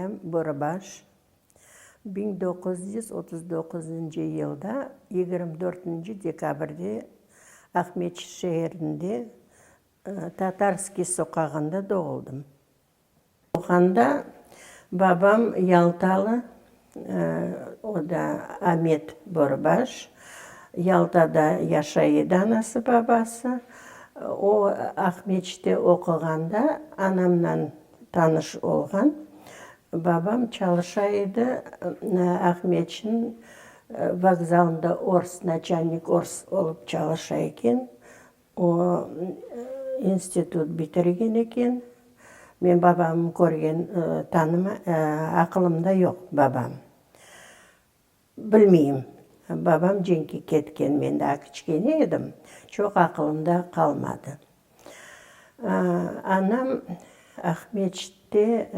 Familiyam Börübaş. 1939 yılda 24 dekabrde Aqmeçit şeerinde Tatarskiy soqağında doğuldım. Doğğanda babam Yaltalı, o da Amet Börübaş, Yaltada yaşay edi anası, babası. O Aqmeçitte oquğanda anamnan tanış olğan. Babam çalışa edi Aqmeçitniñ vokzalında ors, naçalnik ors olıp çalışa eken. O, institut bitirgen eken. Men babamnı körgen, tanıma, aqılımda yoq babam. Bilmeyim. Babam cenkke ketken, men daa kiçkene edim, çoq aqılımda qalmadı. Anam Aqmeçitte,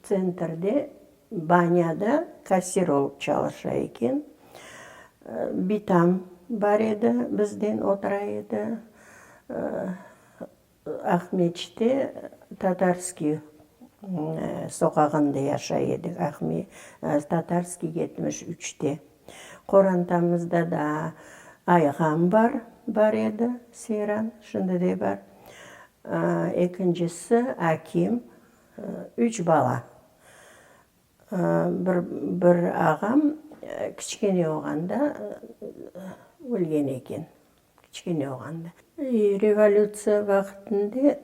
tsentrde, banyada kassir olıp çalışa eken. Bitam bar edi, bizden otura edi. Aqmeçitte Tatarskiy soqağında yaşay edik, Tatarskiy 73-te. Qorantamızda da ayğam bar, bar edi, Seyran, şimdi de bar. Ekincisi Akim, üç bala. Bir, bir ağam kiçkene olğanda ölgen eken, kiçkene olğanda. Revolütsiya vaqtında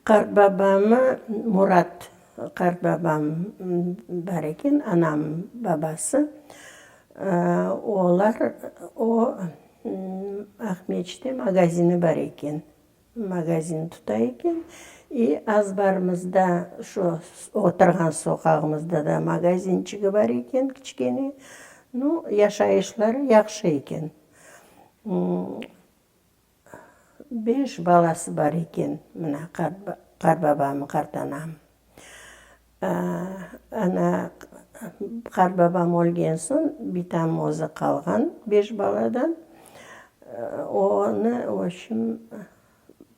qartbabamı Murat qartbabam bar eken, anam babası, olar, o, Aqmescitte magazini bar eken. Magazin tuta eken. İ azbarımızda, şu oturğan soqağımızda da magazinçigi bar eken kiçkene. Nu, yaşayışları yahşı eken. Beş balası bar eken, mına, qartbabam, qartanam. Ana, qartbabam ölgen soñ, bitam özü qalğan beş baladan. Onı, v obşem,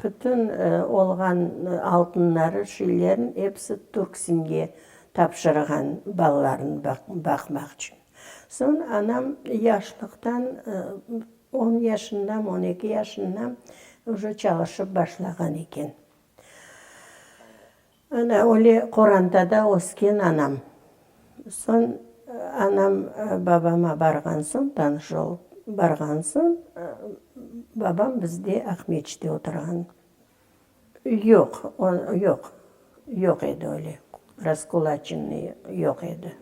bütün olğan altınları, şeylerin episi Türksimge tapşırğan balalarını baqmaq içün. Soñ anam yaşlıqtan, on yaşındamı, 12 yaşındamı, uje çalışıp başlağan eken. Ana, öyle qorantada ösken anam. Soñ anam babama barğan soñ, tanış olıp barğan soñ, babam bizde Aqmeçitte oturğan. Yoq, yoq, yoq edi öyle, raskulaçennıy yoq edi.